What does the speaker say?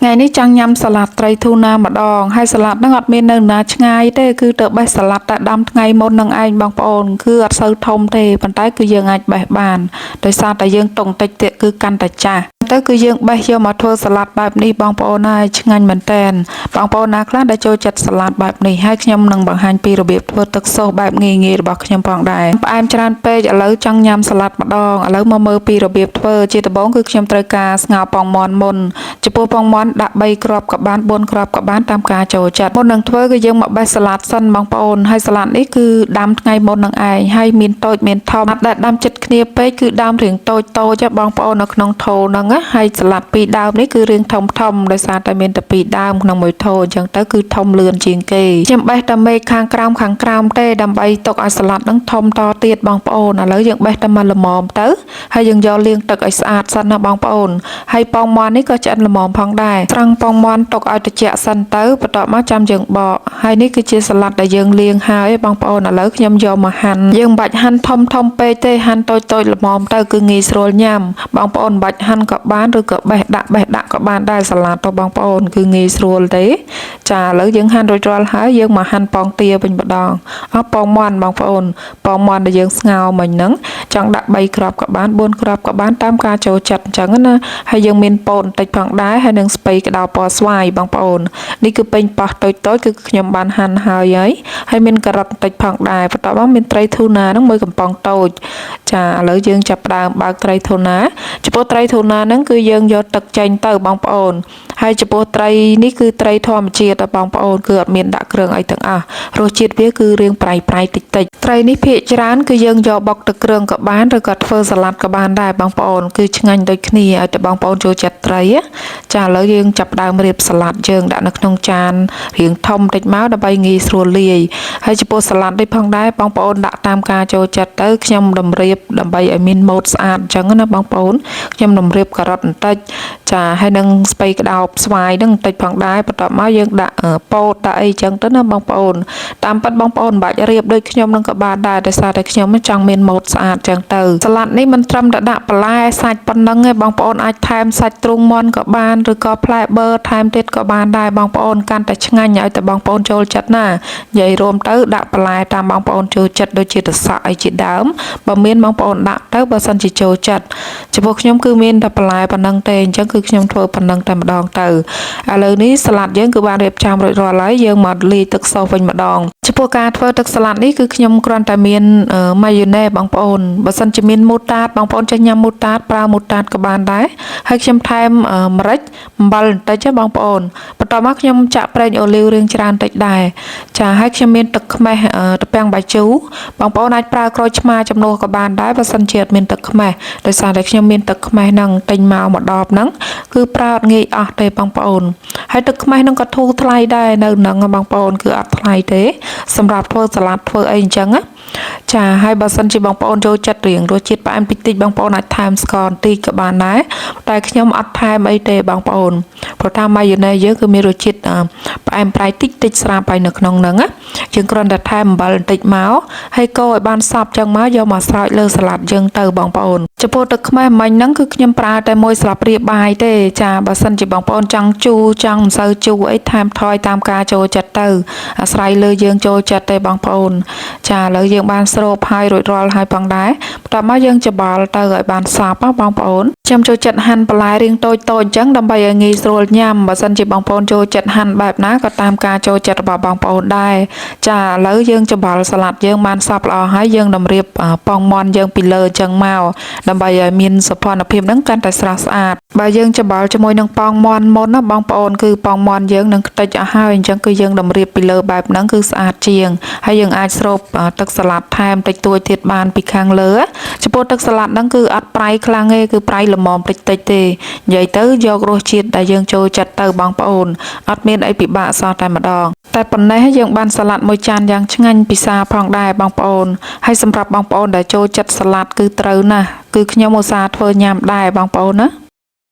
ថ្ងៃនេះចង់ញ៉ាំសាឡាត់ត្រីធូណាម្ដងហើយសាឡាត់ហ្នឹងអត់មាននៅណាឆ្ងាយទេគឺទៅបេះសាឡាត់តែដាំថ្ងៃមុននឹងឯងបងប្អូនគឺអត់សូវធំទេប៉ុន្តែគឺយើងអាចបេះបានដោយសារតែយើងតុងតិចទៀតគឺកាន់តែចាស់ទៅគឺយើងបេះយកមកធ្វើសាឡាត់បែបនេះបងប្អូនហើយឆ្ងាញ់មែនតែនបងប្អូនណាខ្លះដែលចូលចិត្តសាឡាត់បែបនេះហើយខ្ញុំនឹងបង្ហាញពីរបៀបធ្វើទឹកសូសបែបងាយៗរបស់ខ្ញុំផងដែរផ្អែមច្រើនពេកឥឡូវចង់ញ៉ាំសាឡាត់ម្ដងឥឡូវមកមើលពីរបៀបធ្វើជាដំបូងគឺខ្ញុំត្រូវការស្ងោរពងមាន់មុនចំពោះពងមាន់ដាក់3គ្រាប់ក៏បាន4គ្រាប់ក៏បានតាមការចូលចិត្តមុននឹងធ្វើគឺយើងមកបេះសាឡាត់សិនបងប្អូនហើយសាឡាត់នេះគឺដាំថ្ងៃមុននឹងឯងហើយមានតូចមានធំអត់ដែលដាំចិត្តគ្នាពេកគឺដើមរៀងតូចតូចបងប្អូននៅក្នុងថូហ្នឹងណាហើយសាឡាត់ពីរដើមនេះគឺរៀងធំធំដោយសារតែមានតែពីរដើមក្នុងមួយថូអញ្ចឹងទៅគឺធំលឿនជាងគេខ្ញុំបេះតែមេឃខាងក្រោមខាងក្រោមទេដើម្បីទុកឲ្យសាឡាត់ហ្នឹងធំតទៀតបងប្អូនឥឡូវយើងបេះតែមកល្មមទៅហើយយើងយកលាងទឹកឲ្យស្អាតសិនណាបងប្អូនហើយពងមាន់នេះក៏ឆ្អិនល្មមផងដែរត្រង់ពងមាន់ទុកឲ្យត្រជាក់សិនទៅបន្ទាប់មកចាំយើងបកហើយនេះគឺជាសាឡាត់ដែលយើងលាងហើយបងប្អូនឥឡូវខ្ញុំយកមកហាន់យើងមិនបាច់ហាន់ធំធំពេកទេហាន់តូចតូចល្មមទៅគឺងាយស្រួលញ៉ាំបងប្អូនមិនបាច់ហាន់ក៏បានឬក៏បេះដាក់បេះដាក់ក៏បានដែរសាឡាត់ទៅបងប្អូនគឺងាយស្រួលទេចាឥឡូវយើងហាន់រួចរាល់ហើយយើងមកហាន់ពងទាវិញម្ដងអស់ពងមាន់បងប្អូនពងមាន់ដែលយើងស្ងោរមិញហ្នឹងចង់ដាក់3គ្រាប់ក៏បាន4គ្រាប់ក៏បានតាមការចូលចិត្តអញ្ចឹងណាហើយយើងមានពោតបន្តិចផងដែរហើយនឹងស្ពៃក្តៅពណ៌ស្វាយបងប្អូននេះគឺពេញប៉ោះតូចតូចគឺខ្ញុំបានហាន់ហើយហើយហើយមានការ៉ុតបន្តិចផងដែរបន្ទាប់មកមានត្រីធូណាហ្នឹងមួយកំប៉ុងតូចចាឥឡូវយើងចាប់ផ្ដើមបើកត្រីធូណាចំពោះត្រីធូណាហ្នឹងគឺយើងយកទឹកចេញទៅបងប្អូនហើយចំពោះត្រីនេះគឺត្រីធម្មជាតិបងប្អូនគឺអត់មានដាក់គ្រឿងអីទាំងអស់រសជាតិវាគឺរាងប្រៃប្រៃតិចតិចត្រីនេះភាគច្រើនគឺយើងយកបុកទឹកគ្រឿងក៏បានឬក៏ធ្វើសាឡាត់ក៏បានដែរបងប្អូនគឺឆ្ងាញ់ដូចគ្នាឲ្យតែបងប្អូនចូលចិត្តត្រីចាឥឡូវយើងចាប់ផ្ដើមរៀបសាឡាត់យើងដាក់នៅក្នុងចានរាងធំតិចមកដើម្បីងាយស្រួលលាយហើយចំពោះសាឡាត់នេះផងដែរបងប្អូនដាក់តាមការចូលចិត្តទៅខ្ញុំតម្រៀបដើម្បីឲ្យមានម៉ូតស្អាតអញ្ចឹងណាបងប្អូនខ្ញុំតម្រៀបការ៉ុតបន្តិចចាហើយនឹងស្ពៃក្តោបស្វាយនឹងបន្តិចផងដែរបន្ទាប់មកយើងដាក់ពោតដាក់អីចឹងទៅណាបងប្អូនតាមពិតបងប្អូនមិនបាច់រៀបដូចខ្ញុំនឹងក៏បានដែរដោយសារតែខ្ញុំចង់មានម៉ូតស្អាតចឹងទៅសាឡាត់នេះមិនត្រឹមតែដាក់បន្លែសាច់ប៉ុណ្ណឹងទេបងប្អូនអាចថែមសាច់ទ្រូងមាន់ក៏បានឬក៏ផ្លែបឺថែមទៀតក៏បានដែរបងប្អូនកាន់តែឆ្ងាញ់ឲ្យតែបងប្អូនចូលចិត្តណានិយាយរួមទៅដាក់បន្លែតាមបងប្អូនចូលចិត្តដូចជាត្រសក់អីជាដើមបើមានបងប្អូនដាក់ទៅបើសិនជាចូលចិត្តចំពោះខ្ញុំគឺមានតែបន្លែប៉ុណ្ណឹងទេអញ្ចឹងគឺខ្ញុំធ្វើប៉ុណ្ណឹងតែម្ដងទៅឥឡូវនេះសាឡាត់យើងគឺបានរៀបចំរួចរាល់ហើយយើងមកលាយទឹកសូសវិញម្ដងចំពោះការធ្វើទឹកសាឡាត់នេះគឺខ្ញុំគ្រាន់តែមានម៉ាយ៉ូណេសបងប្អូនបើសិនជាមានមូតាតបងប្អូនចេះញ៉ាំមូតាតប្រើមូតាតក៏បានដែរហើយខ្ញុំថែមម្រេចអំបិលបន្តិចបងប្អូនបន្ទាប់មកខ្ញុំចាក់ប្រេងអូលីវរាងច្រើនតិចដែរចាហើយខ្ញុំមានទឹកខ្មេះត្រពាំងបាយជូរបងប្អូនអាចប្រើក្រូចឆ្មាជំនួសក៏បានដែរបើសិនជាអត់មានទឹកខ្មេះដោយសារតែខ្ញុំមានទឹកខ្មេះហ្នឹងទិញមកម្ដបហ្នឹងគឺប្រើអត់ងាយអស់ទេបងប្អូនហើយទឹកខ្មេះហ្នឹងក៏ធូរថ្លៃដែរនៅហ្នឹងបងប្អូនគឺអត់ថ្លៃទេសម្រាប់ធ្វើសាឡាត់ធ្វើអីអញ្ចឹងណាចាហើយបើសិនជាបងប្អូនចូលចិត្តរៀងរសជាតិផ្អែមតិចតិចបងប្អូនអាចថែមស្ករបន្តិចក៏បានដែរតែខ្ញុំអត់ថែមអីទេបងប្អូនព្រោះថាម៉ាយ៉ូណេសយើងគឺមានរសជាតិផ្អែមប្រៃតិចតិចស្រាប់ហើយនៅក្នុងហ្នឹងណាយើងគ្រាន់តែថែមអំបិលបន្តិចមកហើយកូរឲ្យបានសព្វចឹងមកយកមកស្រោចលើសាឡាត់យើងទៅបងប្អូនចំពោះទឹកខ្មេះមិញហ្នឹងគឺខ្ញុំប្រើតែមួយស្លាបព្រាបាយទេចាបើសិនជាបងប្អូនចង់ជូរចង់មិនសូវជូរអីថែមថយតាមការចូលចិត្តទៅអាស្រ័យលើយើងចូលចិត្តទេបងប្អូនចាឥឡូវយើងបានស្រូបហើយរួចរាល់ហើយផងដែរបន្ទាប់មកយើងច្បល់ទៅឲ្យបានសព្វបងប្អូនខ្ញុំចូលចិត្តហាន់បន្លែរាងតូចតូចអញ្ចឹងដើម្បីឲ្យងាយស្រួលញ៉ាំបើសិនជាបងប្អូនចូលចិត្តហាន់បែបណាក៏តាមការចូលចិត្តរបស់បងប្អូនដែរចាឥឡូវយើងច្បល់សាឡាត់យើងបានសព្វល្អហើយយើងតម្រៀបពងមាន់យើងពីលើអញ្ចឹងមកដើម្បីឲ្យមានសោភ័ណភាពហ្នឹងកាន់តែស្រស់ស្អាតបើយើងច្បល់ជាមួយនឹងពងមាន់មុនណាបងប្អូនគឺពងមាន់យើងនឹងខ្ទេចអស់ហើយអញ្ចឹងគឺយើងតម្រៀបពីលើបែបហ្នឹងគឺស្អាតជាងហើយយើងអាចស្រូបទឹកសាឡាត់ថែមតិចតួចទៀតបានពីខាងលើចំពោះទឹកសាឡាត់ហ្នឹងគឺអត់ប្រៃខ្លាំងទេគឺប្រៃល្មមតិចតិចទេនិយាយទៅយករសជាតិដែលយើងចូលចិត្តទៅបងប្អូនអត់មានអីពិបាកសោះតែម្ដងតែប៉ុណ្ណេះយើងបានសាឡាត់មួយចានយ៉ាងឆ្ងាញ់ពិសាផងដែរបងប្អូនហើយសម្រាប់បងប្អូនដែលចូលចិត្តសាឡាត់គឺត្រូវណាស់គឺខ្ញុំឧស្សាហ៍ធ្វើញ៉ាំដែរបងប្អូនណា។